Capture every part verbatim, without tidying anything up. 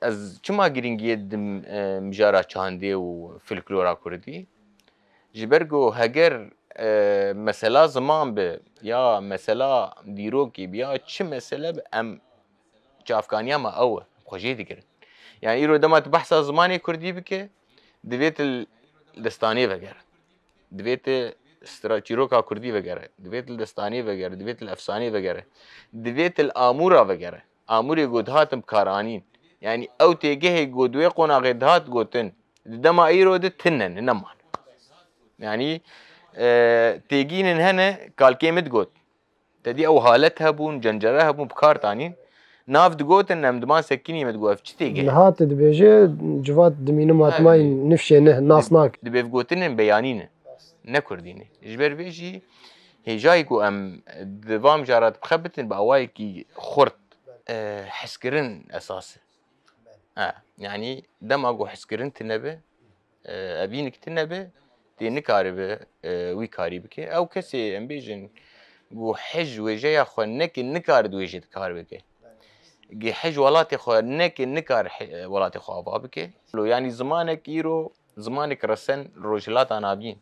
ez çima girîngiyê didim, e, mijara çandê û folklora kurdî? Ji ber ku heger, e, mesela ziman bi ya mesela dîrokê bi ya çi mesele bi, em çavkaniya me ew e, xwe jê digirin. Yani îro dema tu behsa zimanê kurdî bike, divê tu li destanê vegere. Divê tu stra-, çîroka kurdî vegere. Divê tu li destanê vegere. Divê tu li efsanê vegere. Divê tu li amûra vegere. Amûrê ku dihatin bi kar anîn. Yani ew têgehê ku di wê qonaxê dihat gotin, di dema îro de tine ne, neman. Yani, e, têgînin hene, kalkê min digot. Te dî ew halet hebûn, cencere hebûn, bi kar tanîn. Nav digotin, em diman sekinî me digot, ev çi têgeh? Niha tu dibêje, civat dimînim hatmayî nifşê ne, nas nak. Dibê gotinên beyanî ne, ne kurdî ne. Ji ber vê jî hêjayî ku em di van mijara de bixebitin bi awayekî xurt, e, hezkirin esas e. Ha, yani dema ku hezkirin tine be, e, evînik tine be, tê nikaribe, e, wî karî bike. Ew kesê em bêjin ku hij wêjeya xwe neke nikare di wêjê de kar bike. Gi hij welatê xwe neke nikare he-, welatê xwe ava bike. Lo, yani zimanek îro, zimanek resen Rojhilata Navîn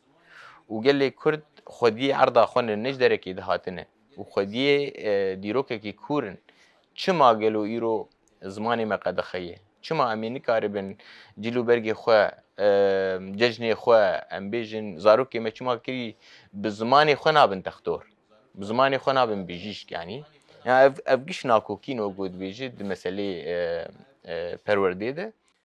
û gelê Kurd xwediyê erda xwe ne, ne ji derekê de hatine û xwediyê, e, dîrokekî kûr in. Çima gelo îro zimanê me qedexe ye? Çima em ê nikaribin cil û bergê xwe, e, cejnê xwe, em bêjin, zarokê me çima kirî bi zimanê xwe nabin textor? Bi zimanê xwe nabin bijîşk, yanî. Ya ev, ev giş nakokîn, wek ku dibêje di meselê, e, e, perwerdê de.